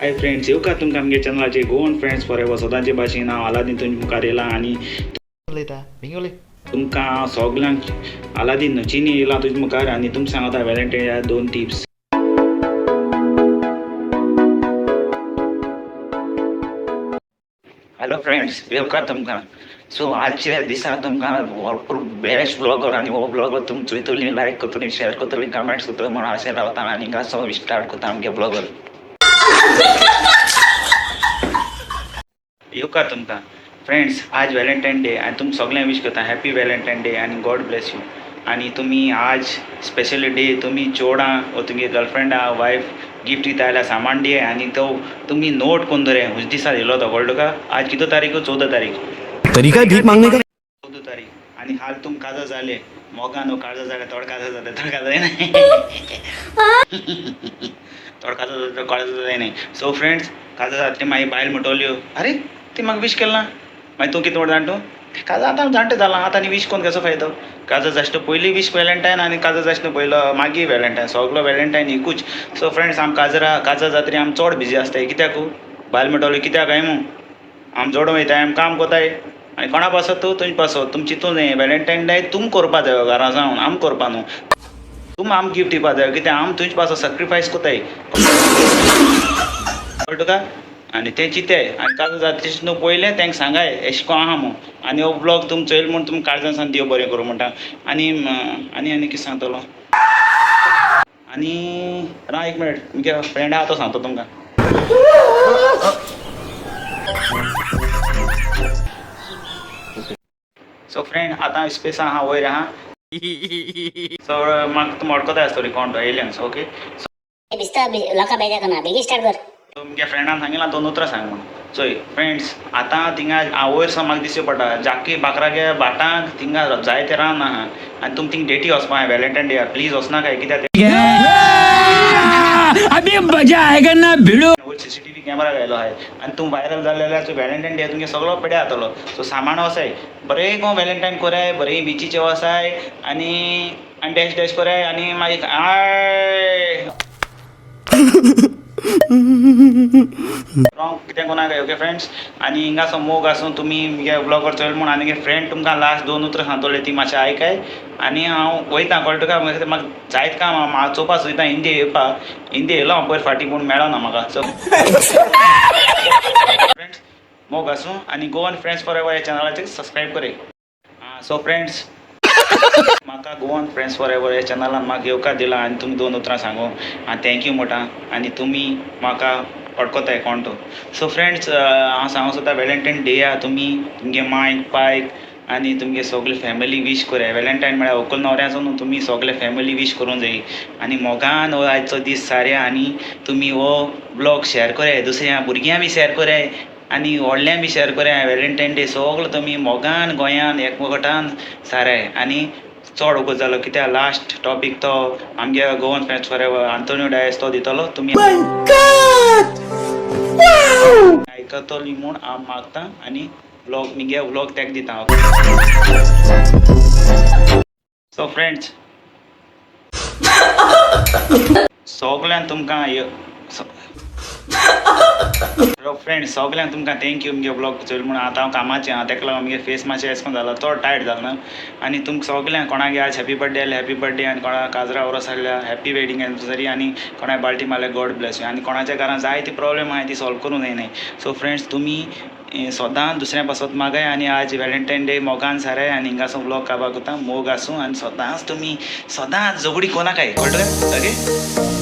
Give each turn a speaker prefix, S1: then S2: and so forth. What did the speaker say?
S1: Hi friends, येवकार तुमकां आमगे चॅनलाचेर गोवन फ्रेंड्स फॉर एवर. सदांचे भाशेन हांव आलादीन तुमच्या मुखार येयला आनी
S2: उलयता, बेगीन उलय.
S1: तुमकां हांव सगल्यांक आलादीन न्हू चिनी येयला तुज्या मुखार आनी तुमकां सांगता व्हॅलेंटायन दोन टिप्स.
S3: हॅलो फ्रेंड्स, येवकार तुमकां. सो आजच्या दिसा तुमकां भरपूर बेस्ट ब्लॉगर आनी हो ब्लॉगर तुमी चोयतली, लायक करतली, शेअर करतली, कमेंट्स करतली म्हणून आशें रावता आनी हिंगासो स्टार्ट करता आमगे ब्लॉगर.
S1: येवकार तुमकां फ्रेंड्स. आज व्हॅलेंटायन डे आनी तुमकां सगल्यांक विश करता हॅपी व्हॅलेंटायन डे आनी गॉड ब्लेस you. आनी तुमी आज स्पेशली डे तुमी चोडां वो तुमगे गर्लफ्रेंडा, वायफ गिफ्ट दिता जाल्यार सामान दियाय आनी तो तुमी नोट करून दवराय हुज दिसा दिलो तो. कळ्ळो तुका? आज कितू तारीख? 14 तारीख.
S4: तरीका है भीख मांगने का.
S1: 14 तारीख. आनी हाल तुम काजार जाले मोगान न्हू काजार जाले, थोडे काजार जाले, थोडे काजार जायनाय, थोडे काजार जाले, काजार जायनाय. सो फ्रेंड्स, काजार जातली मागीर बायल म्हणटल्यो, "अरे, ती म्हाका विश केलें ना." मागीर तूं कितें म्हणटा जाण तूं? काजार आतां जाणटें जालां, आतां आनी विश करून कसो फायदो? काजार जायना पयलीं विश व्हॅलेंटायन आनी काजार जायना पयलो मागीर व्हॅलेंटायन, सगलो व्हॅलेंटायन एकूच. सो फ्रेंड्स, आम काजरा काजार जातरी आम चड बिजी आसताय. कित्याकू? बायल म्हणटली, "कित्याक काय मू? आम जोडूं वयताय, आम काम कोताय." आनी कोणा पासत तूं? तुंय पासत. तुम चिंतूं जाय, व्हॅलेंटायन डे तुम करपा जायो घरा जावन, आम करपा न्हू. तुम आम गिफ्ट दिवपा जायो, कित्याक आम तुंचे पासत सॅक्रिफायस कोताय. कळ्ळें तुका? आनी तें चिंताय आनी काजार जाता तशें न्हू पयलें तेंका सांगाय एशें कोन्न आहा म्हूण. आनी हो ब्लॉग तुम चोयल म्हूण तुमकां काळजान सावन देव बरें करूं म्हणटा. आनी आनी आनी कितें सांगतलो? आनी राव एक मिनट, मुगे फ्रेंड आहा तो सांगता तुमकां. सो फ्रेंड, आतां स्पेस आहा वयर आहा. सो म्हाका तुमी वळखताय आसतली कोण तो, एलियन्स. ओके.
S5: दिसता लोकां बेजार करना, बेगीन स्टार्ट कर.
S1: मुगे फ्रेंडान सांगिलां दोन उतरां सांग म्हणून. चोय फ्रेंड्स, आतां थिंगा वयर सावन म्हाका दिसचे पडटा जाकी बाकरागे भाटांक थिंगा जायते रान आहा आनी तुमी थिंग डेटी वचपा जाय व्हॅलेंटायन डे. प्लीज वचनाकाय, कित्याक ते
S4: अभी मजा आएगा ना भिड़ो.
S1: वयर सीसीटीव्ही कॅमेरा घायलो आहाय आनी तूं व्हायरल जालें जाल्यार व्हॅलेंटायन डे तुमगे सगळो पेड्यार जातलो. सो सामान वसाय, बरें को व्हॅलेंटायन कोराय, बरें बिचीचे वसाय आनी आनी डॅश डॅश कोराय आनी मागीर I wrong कितें कोणाक. ओके फ्रेंड्स, आनी हिंगासो मोग आसूं. तुमी मुगे ब्लॉगर चोयल म्हूण आनी फ्रेंड तुमकां लास्ट दोन उतरां सांगतले, ती मातशें आयकाय आनी हांव वयता. कळ्ळें तुका? म्हाका जायत काम आहा. म्हाका चोवपा सोदता इंडिया येवपा. इंडिया येयलो हांव पयर फाटीं पूण मेळना म्हाका. सो फ्रेंड्स, मोग आसूं आनी गोवन फ्रेंड्स फॉर एवर ह्या चॅनलाचेर सबस्क्रायब करे. सो फ्रेंड्स, म्हाका गोवन फ्रेंड्स फॉर एवर ह्या चॅनलान म्हाका येवकार दिला आनी तुमी दोन उतरां सांगू आनी thank you म्हणटा. आनी तुमी म्हाका वळखताय कोण तो. सो फ्रेंड्स, हांव सांगूंक सोदता, व्हॅलेंटायन डेया तुमी तुमगे मायक, पायक आनी तुमगे सगळे फॅमिली वीश कोराय. व्हॅलेंटायन म्हळ्यार व्हंकल न्हवऱ्याचो न्हू, तुमी सगळे फॅमिली वीश करूंक जायी आनी मोगान हो आयचो दीस सारया. आनी तुमी हो ब्लॉग शेअर कोराय, दुसऱ्या भुरग्यां बी शेअर कोराय आनी व्हडल्यां बी शेअर कोराय. व्हॅलेंटायन डे सगलो तुमी मोगान गोंयान एकवटान साराय. आनी चड वगत जालो कित्याक, लास्ट टॉपीक तो आमगे Goan friends for ever Antonio Dias तो दितलो. तुमी आयकतली म्हूण हांव मागता आनी व्लॉग मुगे व्लॉग तेका दिता हांव. सो फ्रेंड्स, सगल्यांक तुमकां फ्रेंड्स, सगल्यांक तुमकां thank you मुगे ब्लॉग चोयल म्हूण. आतां हांव कामाचें आहा, तेका लागून मुगे फेस मातशें एशें कोन्न जाला, चड टायर्ड जाला न्हू. आनी तुमकां सगल्यांक कोणागे आज हॅपी बर्थडे जाल्यार हॅपी बर्थडे आनी कोणाक काजरा वर्स जाल्यार हॅपी वेडींग एनिवर्सरी आनी कोणाक बाळटी मारल्यार गॉड ब्लेस you. आनी कोणाच्या घरान जायते प्रॉब्लेम आहाय, ती सॉल्व करूंक जायनाय. सो फ्रेंड्स, तुमी सदां दुसऱ्या पासत मागाय आनी आज व्हॅलेंटायन डे मोगान साराय. आनी हिंगासो व्लॉग काबार करता. मोग आसूं आनी सदांच तुमी सदांच झगडी कोनाकाय. कळ्ळें तुका? ओके.